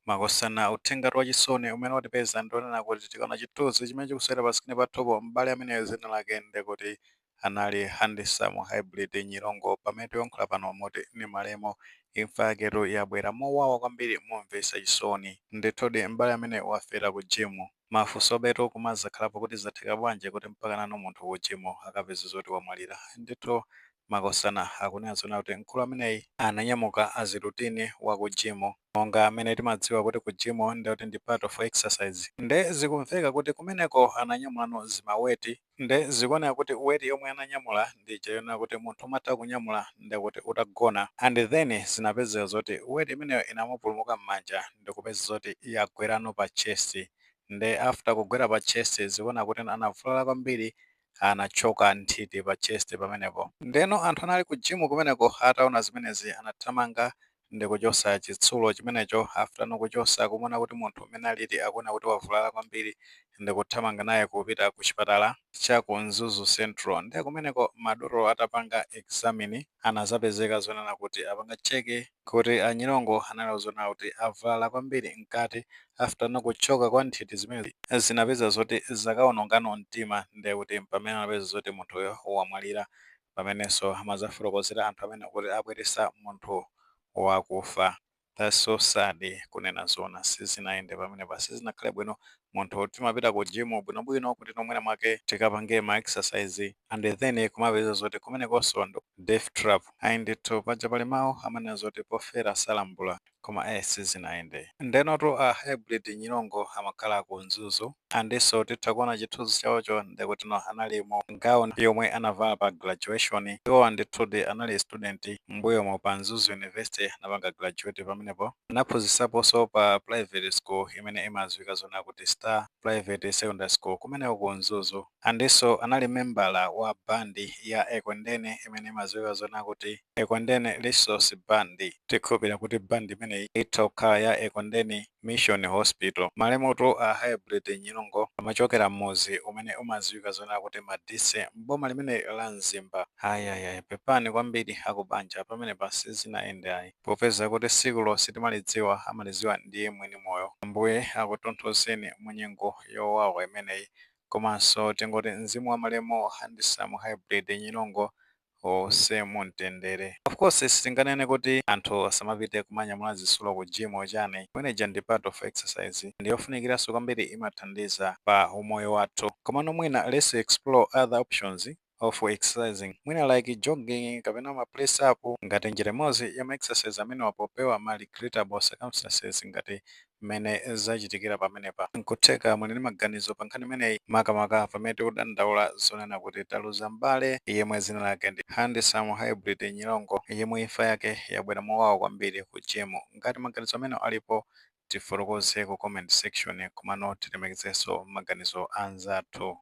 Makosana, uthenga wachisoni umene watipeza ndionena kuti tikaona chithunzi chimene chikusewera pa screen pathupo, m'bale ameneyo dzina lake ndikuti anali Handsome Hybrid Nyilongo. Pamene tikuyankhula pano moti ni malemu, imfa yaketu yabwera mowawa kwambiri, momvetsa chisoni. Ndithudi m'bale amene wafera ku gym. Mafunso betu kumazakhalapo kuti zatheka bwanji kuti mpaka nano munthu ku gym akapeza zoti wamwalira? Ndithu makosana, akunena zona kuti mkulu ameneyi ananyamuka as routine wa ku gym, monga amene timadziwa kuti ku gym ndikuti ndi part of exercise. Nde zikumveka kuti kumeneko ananyamulano zima weight. Nde zikuoneka kuti weight yomwe ananyamula ndi chayonera kuti munthu umatha kunyamula ndikuti utagona, and then zinapezeka zoti weight imeneyo inamupulumuka m'manja ndikupeza zoti yagwerano pa chest. Nde after kugwera pa chest, zikuona kuti anavulala kwambiri, anachoka nthiti pa chest pamenepo. Ndeno anthu anali ku gym kumeneko ataona zimenezi anathamanga ndikuchosa chitsulo chimenecho. After nokuchosa, kumuona kuti munthu umene alili akuona kuti wavulala kwambiri, ndikuthamanga naye kupita ku chipatala cha ku Mzuzu Central. Ndiye kumeneko madotolo atapanga examine, anazapezeka zonena kuti apanga check kuti anyilongo anali zonena kuti avulala kwambiri mkati. After nokuchoka kwa nthiti zimene zinapeza zoti zakawonongano mtima, ndiye kuti pamene anapeza zoti munthuyo wamwalira, pamenenso amazafotokozera anthu amene kuti abweresa munthu wakufa. That's so sad. Kunena zona, sizinayende pamenepa, sizinakhale bwino. Munthu timapita ku gym bwinobwino kuti nomwena mwake tikapange ma exercise, and then kumapeza zoti kumenekonso ndo death trap. Ayi ndithu, paja pali mawu amanena zoti pofera salambula, koma sizinayende. Ndenotu a Hybrid Nyilongo amakhala ku Mzuzu, andinso titha kuona chithunzi chawocho, ndikuti no anali mu gown yomwe anavala pa graduation. Iwowa ndithudi anali student mbuyomo pa Mzuzu University, anapanga graduate pamenepo. Anaphunzitsaponso pa private school imene imadziwika zona kuti Star Private Secondary School kumeneko ku Mzuzu, andinso anali membala wa bandi ya Ekwendeni imene imadziwika zona kuti Ekwendeni Resource Band. Tikhulupirira kuti bandi imeneyi itha kukhala ya Ekwendeni Mission Hospital. Malemutu a Hybrid Nyilongo amachokera m'muzi umene umadziwika zona kuti Madise, mboma limene la Mzimba. Ayayaya, pepani kwambiri akubanja, pamene sizinayende ayi. Popeza kuti tsikulo sitimalidziwa, amalidziwa ndiye mwini moyo. Ambuye akutonthozeni mu nyengo yowawa imeneyi, komanso tingoti mzimu wa malemu Handsome Hybrid Nyilongo uwuse mumtendere. Of course sitinganene kuti anthu asamapite kumanyamula zitsulo ku gym chani, imeneja ndi part of exercise, ndiyofunikiranso kwambiri, imathandiza pa umoyo wathu. Komano mwina let's explore other options of exercising, mwina like jogging kapena ma press up, ngati njira imodzi ya ma exercise amene popewa ma regrettable circumstances ngati mmene zachitikira pamenepa. Nkutheka muli ndi maganizo pa nkhani imeneyi, makamaka pamene tikudandaula zonena kuti taluza m'bale yemwe dzina lake ndi Handsome Hybrid Nyilongo, yemwe imfa yake yabwera mowawa kwambiri ku gym. Ngati maganizo amene alipo, tifotokoze ku comment section, komano tilemekezenso maganizo anzathu.